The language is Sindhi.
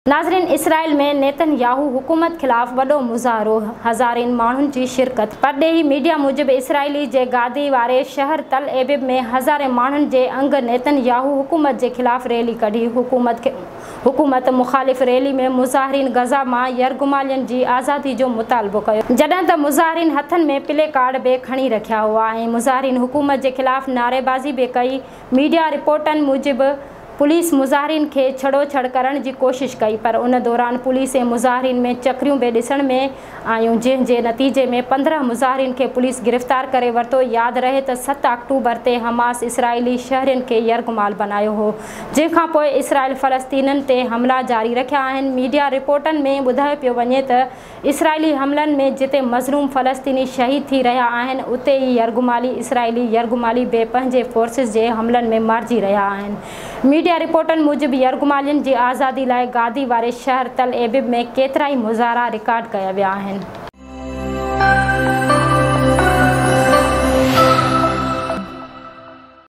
ناظرين اسرائيل ۾ نيتن ياهو حڪومت خلاف وڏو مظاهرو، هزارين ماڻهن جي شرڪت. پرڏيهي ميڊيا موجب اسرائيلي جي گادي واري شهر تل ابيب ۾ هزارين ماڻهن جي انگ نيتن ياهو حڪومت جي خلاف ريلي ڪڍي. حڪومت مخالف ريلي ۾ مظاهرين غزه مان يرغمالين جي آزادي جو مطالبو ڪيو. جڏهن ته مظاهرين هٿن ۾ پلي ڪارڊ به کڻي رکيا هئا ۽ مظاهرين حڪومت جي خلاف نعريبازي به ڪئي. ميڊيا رپورٽن موجب پوليس مظاهرين کي ڇڙوڇڙ ڪرڻ جي ڪوشش ڪئي پر ان دوران پوليس ۽ مظاهرين ۾ چڪريون به ڏسڻ ۾ آيون جنهن جي نتيجي ۾ 15 مظاهرين کي پوليس گرفتار ڪري ورتو. ياد رهي ته 7 آڪٽوبر تي حماس اسرائيلي شهرين کي يرغمال بنايو هو جنهن کان پوء اسرائيل فلسطينين تي حملا جاري رکيا آهن. ميڊيا رپورٽن ۾ ٻڌايو پيو وڃي ته اسرائيلي حملن ۾ جتي مظلوم فلسطيني شهيد ٿي رهيا آهن اتي ئي يرغمالي اسرائيلي يرغمالي به پنهنجي فورسز جي حملن ۾ مارجي رهيا آهن. ميڊيا رپورٽن موجب يرغمالين جي آزادي لاء گادي واري شهر تل ابيب ۾ ڪيترائي مظاهرا رڪارڊ ڪيا ويا آهن.